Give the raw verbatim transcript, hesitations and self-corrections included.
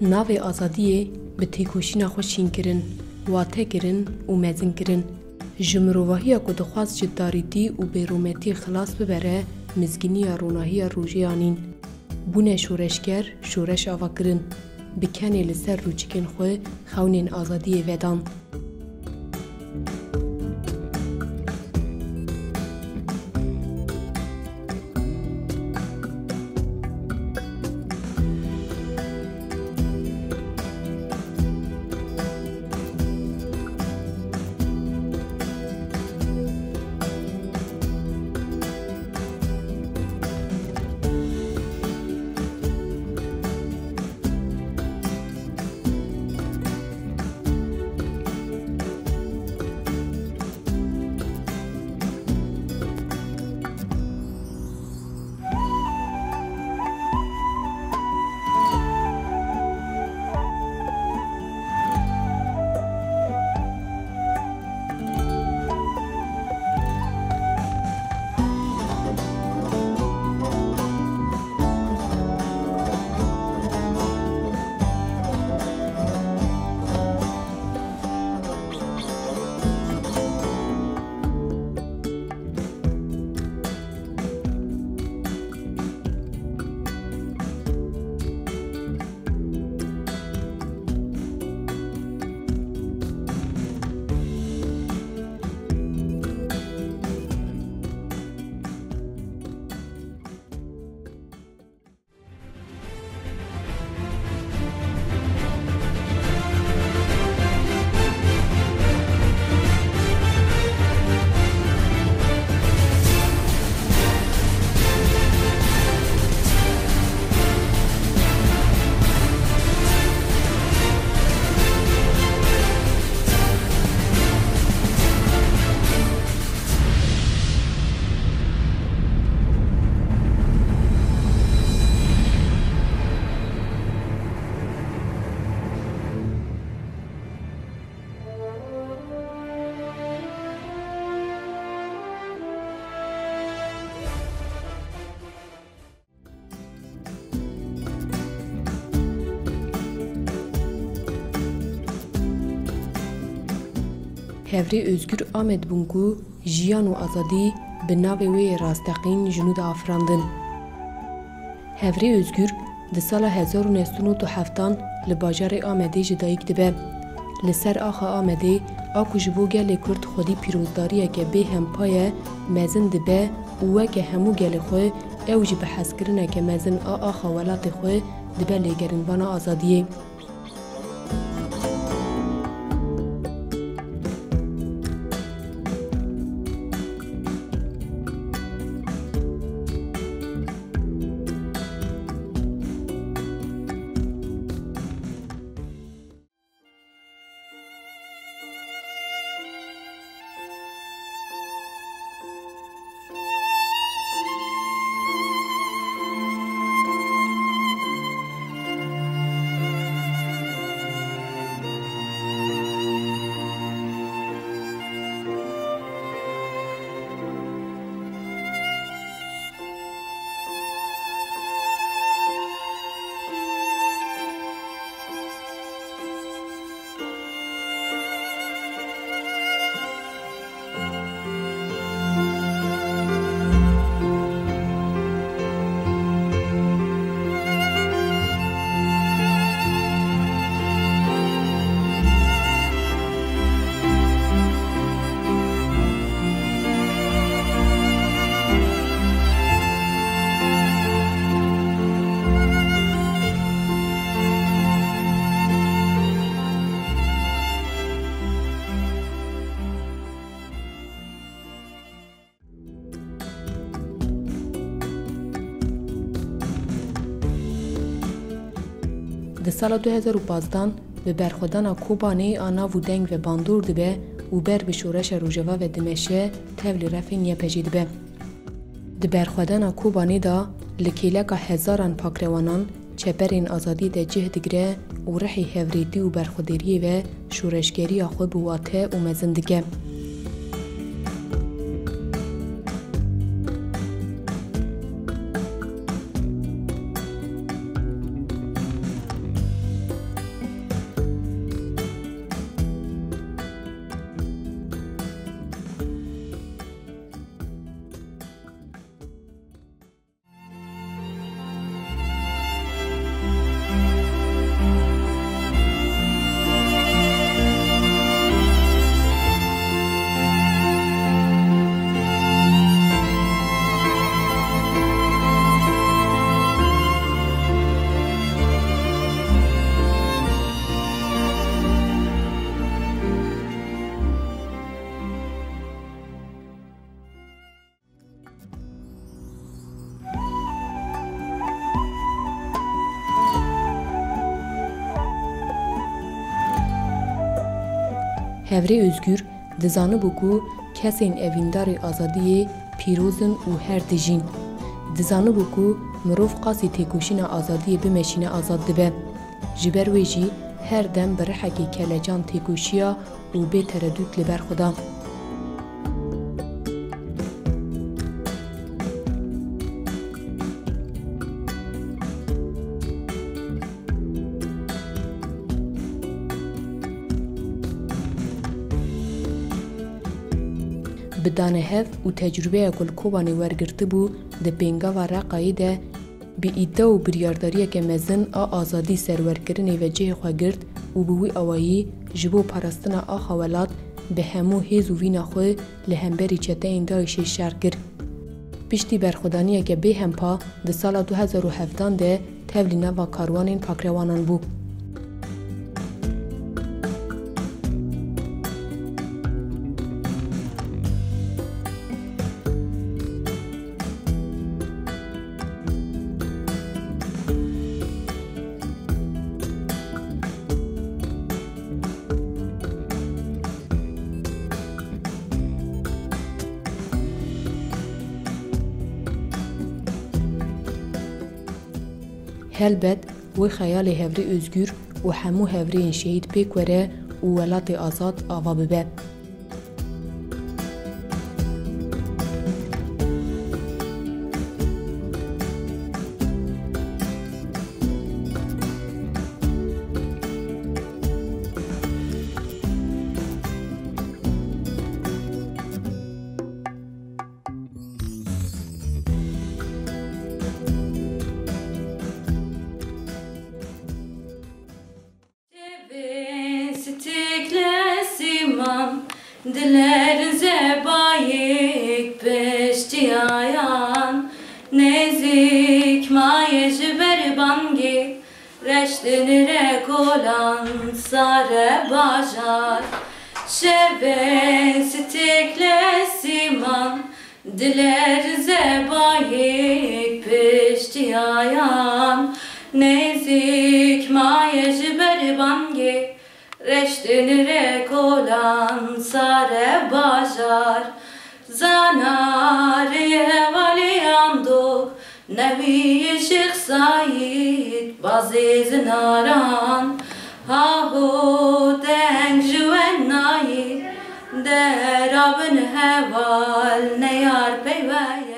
Navê azadiyê bi têkoşîna xwe şîn kirin, wate kirin û mezin kirin. Ji mirovahiya ku dixwast ji tarîtî û bêrometiyê xilas bibere, mizgîniya ronahiya rojê anîn. Bûne şoreşger, şoreş ava kirin. Bi kenê li ser rûçikên xwe xewnên azadiyê vedan. Hevrê Ozgur Amed bûn ku jiyan û azadî bi navê wê yê rasteqîn ji nû de afirandin. Hevrê Ozgur di sala hezar û neh sed û nod û heftan li bajarê Amedê ji dayik dibe. Li ser axa Amedê, a ku ji bo gelê Kurd xwedî pîrozdariyeke bê hempa ye, mezin dibe û weke hemû gelê xwe, ew jî bi hezkirineke mezin a axa welatê xwe dibe lêgerînvana azadiyê. Di sala du hezar û pazdan bi berxwedana Kobanê a nav û deng ve bandor dibe û ber bi şoreşa Rojava ve dimeşe, tevlî refên Y P G dibe. Di berxwedana Kobanê de li kêleka hezaran pakrewanan çeperên azadiyê de cih digire û rihê hevrêtî û berxwedêriyê ve şoreşgeriya xwe bi wate û mezin dike. Hevrê Ozgur dizanibû ku kesên evîndarê azadiyê pîroz in û her dijîn. Dizanibû ku mirov qasî têkoşîna azadiyê bimeşîne azad dibe. Ji ber wê jî her dem bi rihekê kelecan têkoşiya û bê teredût li ber xwe da. Bi danehev û tecrûbeya ku li Kobanê wergirtibû, di pêngava Reqayê de bi îdia û biryardariyeke mezin a azadî serwerkirinê ve cihê xwe girt û bi wî awayî ji bo parastina axa welat bi hemû hêz û vîna xwe li hemberî çeteyên DAIŞê şer kir. Piştî berxwedaniyeke bêhempa di sala du hezar û hevdan de tevlî nava karwanên pakrewanan bû. Helbet, wê xeyalê Hevrê Ozgur û hemû hevrêyên şehîd pêk were û welatê azad ava bibe. Şevên stikle siman, dilerin zebayik piştiyayan, nêzik maye ji ber bangê, reştin re kolan sare bajar. Şevên stikle siman, diler zebayik piştiyayan, nêzik maye ji ber bangê, reştin re kolan sare bajar. Zanarê hevalê andok, newî Şêx Sayîd, bazê zinaran, haho deng ji we nayê, derabin heval neyar peyvey.